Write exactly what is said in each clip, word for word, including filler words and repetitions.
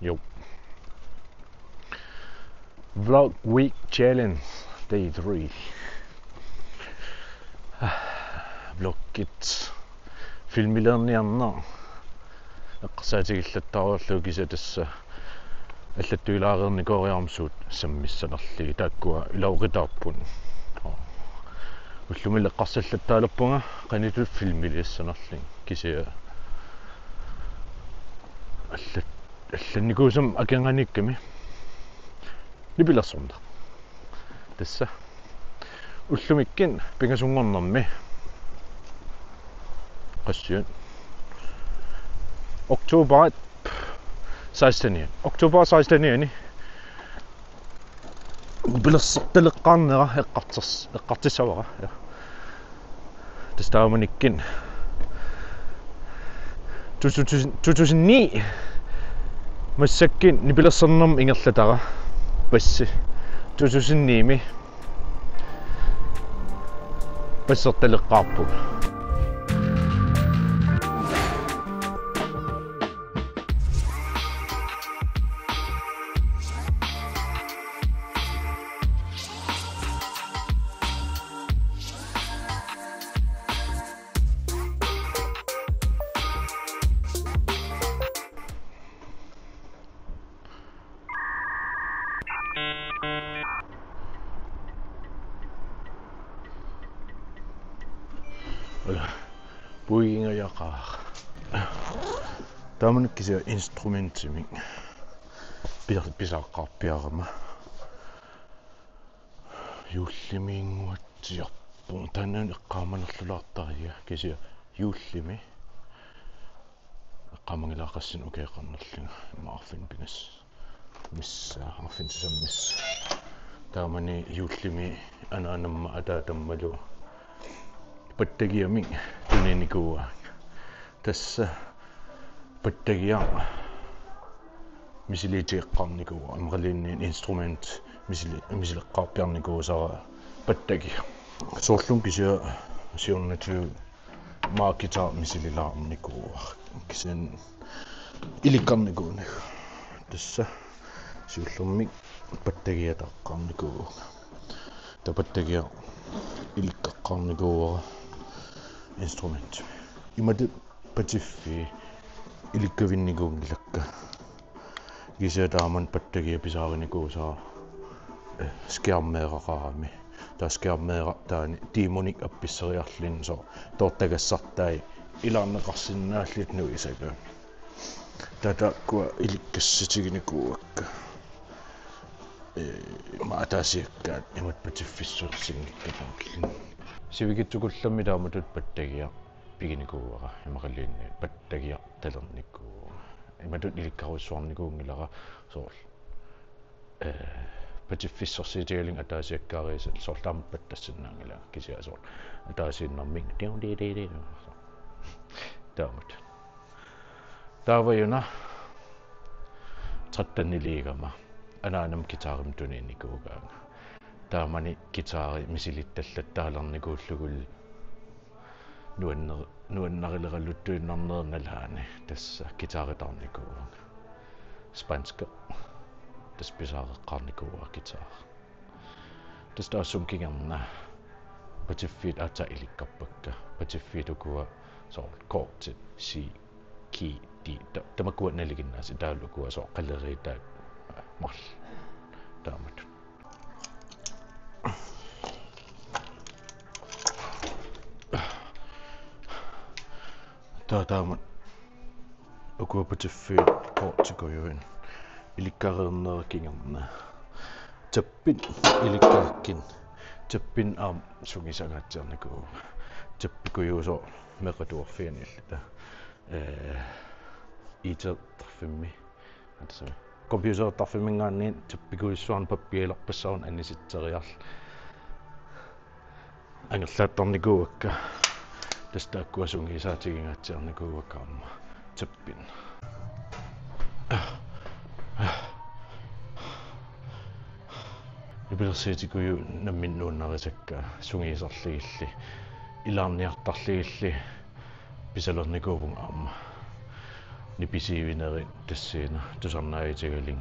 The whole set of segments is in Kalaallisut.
Jo. Vlog Week Challenge Day three. Vloggit filmiliorniarneq eqqarsaatigillattaarlugu, kisianni tassa allattuilaareernikooriarama suut sammissanerlugit, taakkua ilaqutaapput. Ullumi eqqarsallattaalerpunga qanoq ittut filmiliassanerlunga, kisianni allat- allannikuusama akeqanngikkamik nipilersorneq. Tassa ullumikkut pingasunngornermi qassiunik, oktober seksten, oktober seksten nipilersortaleqqaarnera eqqarters- eqqartussavara. Ja. Tassa taamanikkut to tusind, to tusind ni massakkut nipilersornermut ingerlatara passi. To tusind ni-mi passertaleqqaarpunga. Puigingajaqaaq. Taamanikkut kisianni instrumentimik pia- pisaaqqaarpiarama. Juullimiinnguatsiarpunga. Taanna eqqaamanerlulaartariga, kisianni juullimi eqqaamanngilara qassinik ukioqarnerlunga, immaqa arfineq-pingasut missaa, arfineq-sisamat missaa. Taamani juullimi anaanama ataatammalu pattagiamik tuninikuuaanga. Tassa pattagiaq misiliisoqqaarnikuuara, imaluunniit instrument misili-, misileqqaarpiarnikuusara pattagiaq. Soorlumi kisianni siornatigut maakita misililaarnikuuara, kisianni ilikkarnikuunagu. Tassa siullermik pattagiataqqaarnikuuvunga. Taava pattagiaq ilikkaqqaarnikuuara instrument. Imatut patiffiit ilikkavinnikuunngilakka. Kisianni taamani pattagiaq pisaarinikuusara, eh, skærmeeraqarami. Taava skærmeeraq taanna tiimunik appisseriarluni soorlu toortagassartai ilaanneqarsinnaallutik nuisagami. Taava taakkua ilikkassutiginikuuakka. Eh, ima ataasiakkaat imatut patiffissorsinngikkaluarluni. Sivikitsukullammik taamatut pattagiaq piginikuuara, imaluunniit pattagiaq talernikuuara. Imatut ilikkarujussuarnikuunngilara soorlu, eh, patiffissorsiutigalugu ataasiakkaat arisat soorlu taamatut pattassinnaanngilanga, kisianni soorlu ataasiinnarmik diu, diu, diu, diu. Taamatut. Taava una tretten-iliigama anaanama guitarimik tuninikuugaanga. Taamani guitari misilittallattaalernikuullugulu nuanner-, nuannarileraluttuinnarnera nalaani tassa guitaritaarnikuuvunga. Spanski, tassa pisaareqqaarnikuuara guitar. Tassa taassuma kingorna patiffiit aatsaat ilikkarpakka. Patiffiit ukua soorlu kortit C, G, D. Ta-, tamakkua nalinginnaasut, taavalu ukua soorlu qaleriitaat marluk. Taamatut. Taava taamatut ukua patiffiit kortikujuit ilikkareernera kingorna. Tappit ilikkarakkit. Tappinni aamma sungiusangaatsiarnikuuvunga. Tappikujuit soorlu meeqqat atuarfianni illit. Eh, I T-tarfimmi. Atsami. Computertarfimminngaanniit tappikujussuarnik pappialerpassuarnik anisitseriarluni angerlaattarnikuuakka. Tassa taakkua sungiusaatigingaatsiarnikuuakka aamma tappinni. Nipilersuutikujuit namminneq nuannarisakka sungiusarlugillu, ilaarniartarlugillu pisalernikuuvunga aamma. Nipisiivinerit tassani tusarnaarutigalugit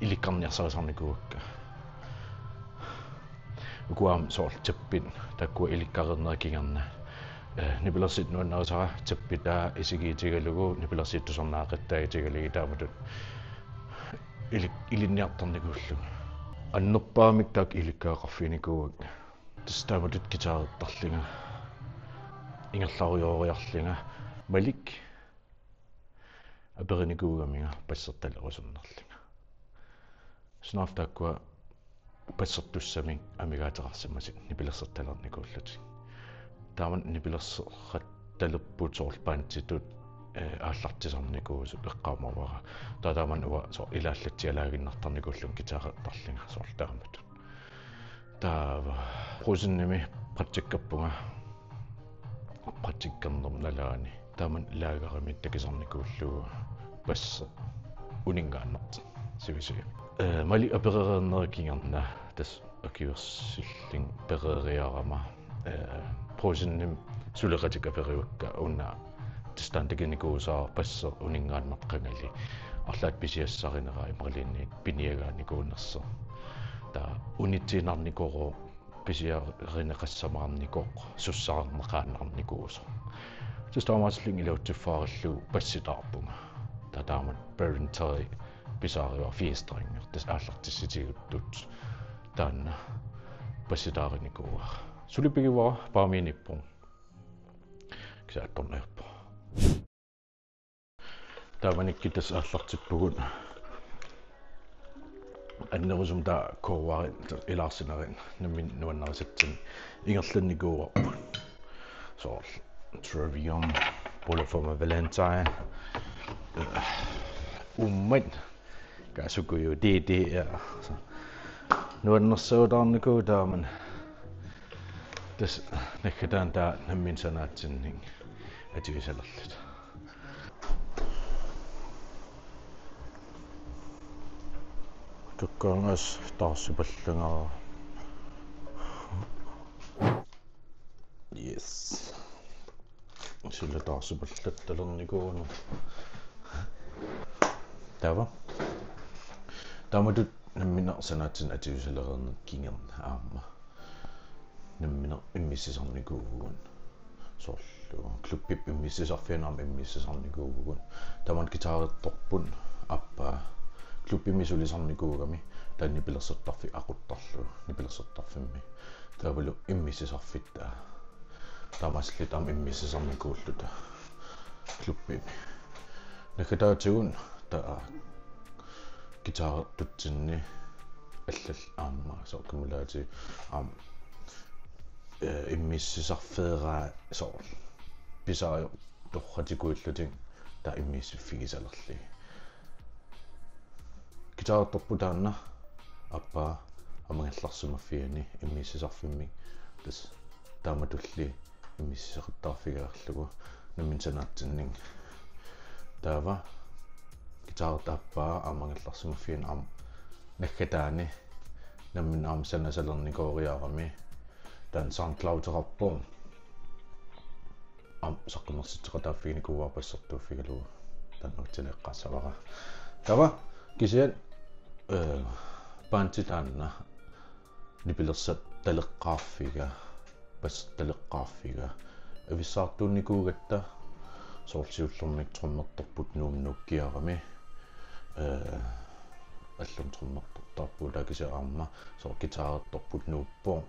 ilikkarniarsarisarnikuuakka. Uku aamma soorlu tappit taakkua ilikkareernerup kingorna. Eh, nipilersuut nuannarisara tappit taava isigiutigalugu nipilersuut tusarnaaqattaarutigalugit taamatut ili-, ilinniartarnikuullugu. Annerpaamik taakku ilikkagaqarfiginikuuakka. Tassa taamatut guitarertarlunga. Ingerlarujooriarlunga. Malik aperinikuugaminga bassertalerusunnerlunga. Sinaaffa taakkua bassertussamik amigaateqarsimasut nipilersortalernikuullutik. Taamani nipilersortalerput soorlu banditut, eh, aallartisarnikuusut eqqaamavara. Taava taamani uanga soorlu ilaallatsialaaginnartarnikuullunga guitarertarlunga soorlu taamatut. Taava Brugsenimi praktikkerpunga. Praktikkernerma nalaani. Taamani lagerimi takusarnikuullugu bassi uninngaannartoq. Sivisuumik. Eh, Malik aperereernerup kingorna tassa akuersillunga pereeriarama. Eh, Brugsenimi suleqatikka aperivakka una tassa taanna takunikuusara bassi uninngaannartoq qangali. Arlaat pisiassarinera imaluunniit piniagaanikuunersoq. Taava unitsiinnarnikuuvoq pisiarineqassamaarnikoq sussaarneqaannarnikuusoq. Tassa taamaasillunga iluatsiffeqarlugu bassitaarpunga. Taava taamatut Barrington pisariva firestringera tassa aallartissutigittut. Taanna bassitaarinikuuara. Suli pigivara paamiiniippoq. Kisianni attorniarpoq. Taamanikkut tassa aallartippugut. Annerusumik taava coverit, tassa ilaarsinerit nammineq nuannarisatsinnik ingerlannikuuarput. Soorlu Trivium, Bullet for My Valentine. Eh, uummat. Kaasukuju D D R. Nuannersuutaarnikuuvoq taamani. Tassa naggataani taava nammineq sanaatsinnik atuisalerluta. Tukkaangas taarsipallanga. Yes. Sila taarsipallattalernikuuvoq. Taava. Taamatut nammineq sanaatsinnik atuisalereernerup kingorna aamma. Nammineq immiussisarnikuuvugut. Soorlu klubbip immiussisarfiani aamma immiussisarnikuuvugut. Taamani guitarertorput aappaa klubbimi sulisarnikuugami taava nipilersortarfik aquttarlugu nipilersortarfimmi. Taavalu immiussisarfitta. Taamaasilluta aamma immiussisarnikuulluta klubbimi. Naggataatigut taava guitarertutsinni allallu aamma soorlu kammalaatigut aamma, eh, immiussisarfeeraat soorlu pisariaq torratikuillutik taava immiussiffigisalerlugit. Guitarertorput taanna aappaa aamma angerlarsimaffiani immiussisarfimmi tassa taamatulli immiussisaqattaarfigaarlugu nammineq sanaatsinnik. Taava guitarertoq aappaa aamma angerlarsimaffiani aamma naggataani nammineq aamma sanasalernikooriarami taanna SoundCloudeqarpoq. Aamma saqqummersitseqataaffiginikuuara bassertuuffigalugu taanna uatsinnut eqqaassavara. Taava kisianni, eh, bandi taanna nipilersortaleqqaarfiga, bassertaleqqaarfiga avissaartuunnikuugatta soorlu siullermik trommertorput Nuup nuukkiarami, eh, allami trommertortarpugut taava kisianni aamma soorlu guitarertorput Nuuppoq,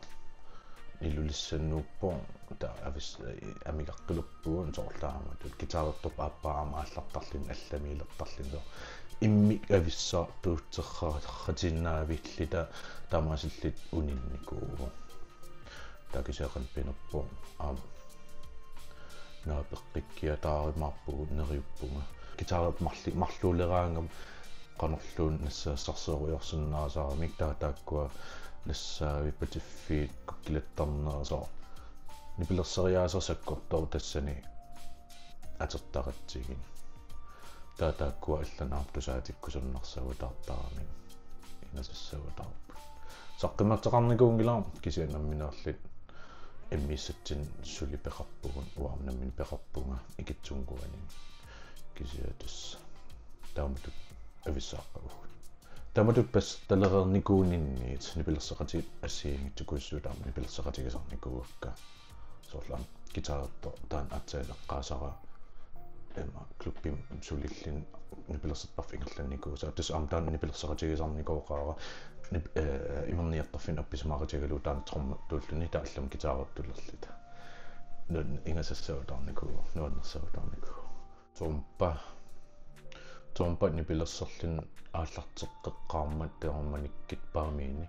Ilulissani Nuuppoq, taava avis-, amigartulerpugut soorlu taamatut guitarertorput aappaa aamma aallartarluni allamiilertarluni soorlu immikkut avissaartuuteqartinnaavilluni taamaasilluta uninnikuuvoq. Taava kisianni qanoq pinerpoq aamma naapeqqikkiataarumaarpugut neriuppunga. Guitarertoq marli-, marluuleraangama qanorluunniit nassaassarsiorujussuarsinnaasaramik taava taakkua nassaavik patiffiit kukkilattarnerat soorlu nipilersoriaaseq sakkortooq tassani atortaratsigit. Taava taakkua allanut aamma tusaatikkusunnarsagutaartaramik inasassagutaarput. Saqqummerteqarnikuunngilaq kisianni nammineerluta immiussatsinnut suli peqarpugut, uanga aamma nammineq peqarpunga ikittunnguanik. Kisianni tassa taamatut avissaaqqavugut. Taamatut passertalereernikuuninniit nipilersoqatigiit assigiinngitsorpassuit taama nipilersoqatigisarnikuuakka. Soorlu aamma guitarertoq taanna aatsaat eqqaasara, ima klubbimi sulilluni nipilersortarfik ingerlannikuusaa. Tassa aamma taanna nipilersoqatigisarnikuuara nip-, eh, imerniartarfinni appisimaaqatigalugu taanna trommertuulluni taava allamik guitarertulerluta. Nuan-, ingasassavataarnikuuvoq, nuannersaavataarnikuuvoq. Trompa. Trompa nipilersorluni aallarteqqeqqaarmat taamanikkut Paamiuni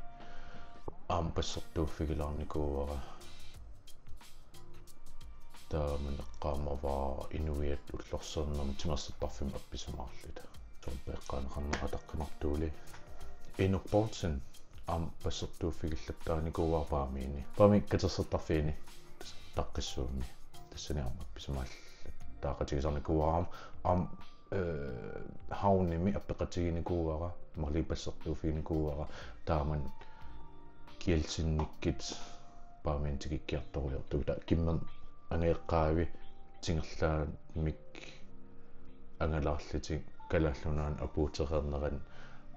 aamma passertuuffigilaarnikuuara. Taamaneqqaamavara inuiaat ullorsiornermi timersortarfimmi appisimaarluta. Trompa eqqaaneqarnera ataqqinartuuli. Enoch Poulsen aamma passertuuffigillattaarnikuuara Paamiuni. Paamiut katersortarfiini taqqissuummi. Tassani aamma appisimaarluta. Taaqatigisarnikuuara aamma, aamma, eh, Havnimi appeqatiginikuuara, imaluunniit passertuuffiginikuuara, taamani Kielcenikkut Paamiuni tikikkiartoruliortugut. Taava Kimmerneq angajoqqaavi tingerlaamik angalaarlutik Kalaallit Nunaanni apuutereernerani,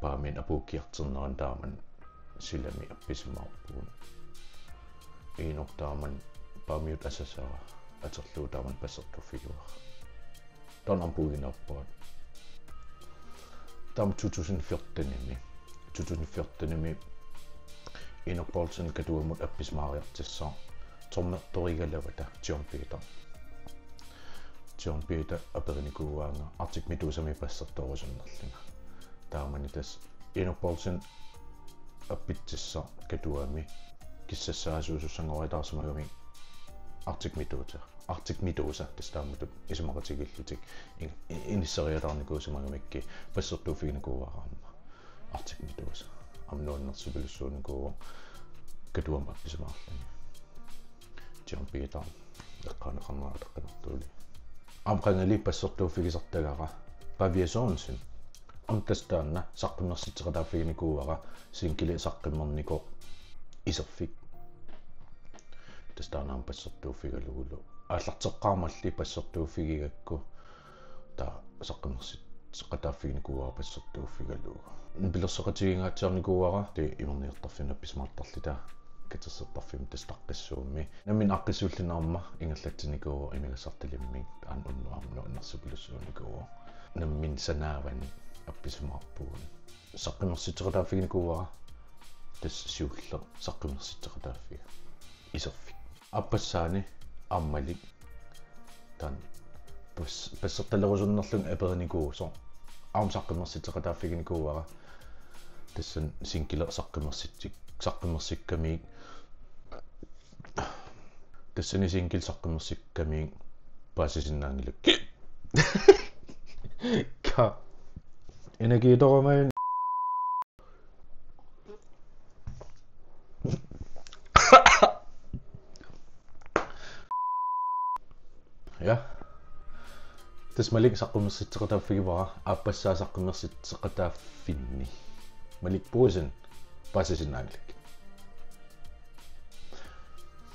Paamiuni apuukkiartornerani taamani silami appisimaarpugut. Enoch taamani Paamiut asasara atorlugu taamani passertuuffigivara. Taanna aamma puiginaappaat. Taama to tusind fjortenimi. To tusind fjortenimi Enoch Poulsen Katuamut appisimaariartussaq trommertorigaluarpata John Peter. John Peter aperinikuuaanga Arctic Medusami passertoorusunnerlunga. Taamani tassa Enoch Poulsen appittussaq Katuami kissassaasuusussanngoriataarsimagami Arctic Medusa. Arctic Medusa, tassa taamatut isumaqatigiillutik in-, i-, inisseriataarnikuusimagamikkit passertuuffiginikuuara aamma. Arctic Medusa. Aamma nuannersupilussuunikuuvoq Katuamut appisimaarluni. John Peter eqqaaneqarnera ataqqinartuuli. Aamma qangali passertuuffigisartagara Pavia Sørensen. Aamma tassa taanna saqqummersitseqataaffiginikuuara singili saqqummernikoq Iserfik. Tassa taanna aamma passertuuffigalugulu. Aallarteqqaarmalli passertuuffigigakku taava saqqummersitseqataaffiginikuuara passertuuffigalugu. Nipilersoqatigingaatsiarnikuuara taava imerniartarfinni appisimaartarluta katersortarfimmi tassa taqqissuummi. Nammineq aaqqissuulluni aamma ingerlatsinikuuvoq imigassartalimmik, aamma unnuaq aamma nuannersupilussuunikuuvoq. Nammineq sanaavani appisimaarpugut. Saqqummersitseqataaffiginikuuara tassa siulleq saqqummersitseqataaffiga Iserfik. Aappassaani aammali taanna pas-, passertalerusunnerlunga aperinikuusoq aamma saqqummersitseqataaffiginikuuara. Tassani singili saqqummersitsik-, saqqummersikkamiuk, tassani singili saqqummersikkamiuk paasisinnaanngilakka. Ka. Energiitorumain. Ja. Tassa malik saqqummersitseqataaffigivara, aappassaa saqqummersitseqataaffinni. Malik Poulsen paasisinnaanngilakka.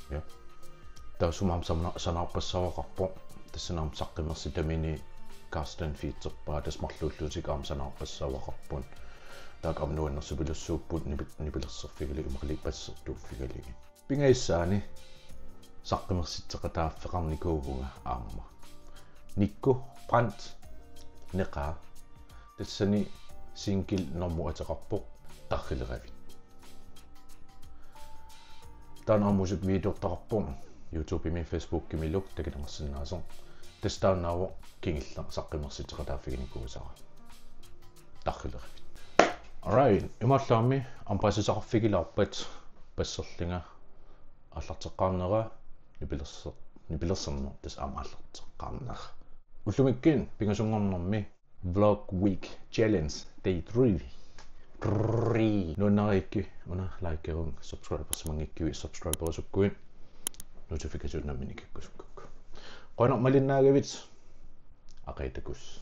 Ja. Taassuma aamma sana-, sanaarpassuaqarpoq. Tassani aamma saqqummersitaminik Carsten featurerpaa, tassa marluullutik aamma sanaarpassuaqarput. Taakku aamma nuannersupilussuupput nipi-, nipilersorfigalugit imaluunniit passertuuffigalugit. Pingajussaani saqqummersitseqataaffeqarnikuuvunga aamma. Nico Brandt Neqaa. Tassani single nummer ateqarpoq Tarrileravit. Taanna aamma musikvideortaqarpoq YouTubemi Facebookimilu takuneqarsinnaasoq. Tassa taannaavoq kingulleq saqqummersitseqataaffiginikuusara. Tarrileravit. Alright, imaallaammi aamma paasisaqarfigilaarpat passerlunga aallarteqqaarnera nipilerser-, nipilersorneq tassa aamma aallarteqqaarnera. Ullumikkut pingasunngornermi Vlog Week Challenge Day three. Three. Nuannarigukku una likeruk, subscribersimanngikkuit subscriberusukkuit notification nammineq ikkusukkukkit. Qujanaq malinnaagavit. Aqiitakkus.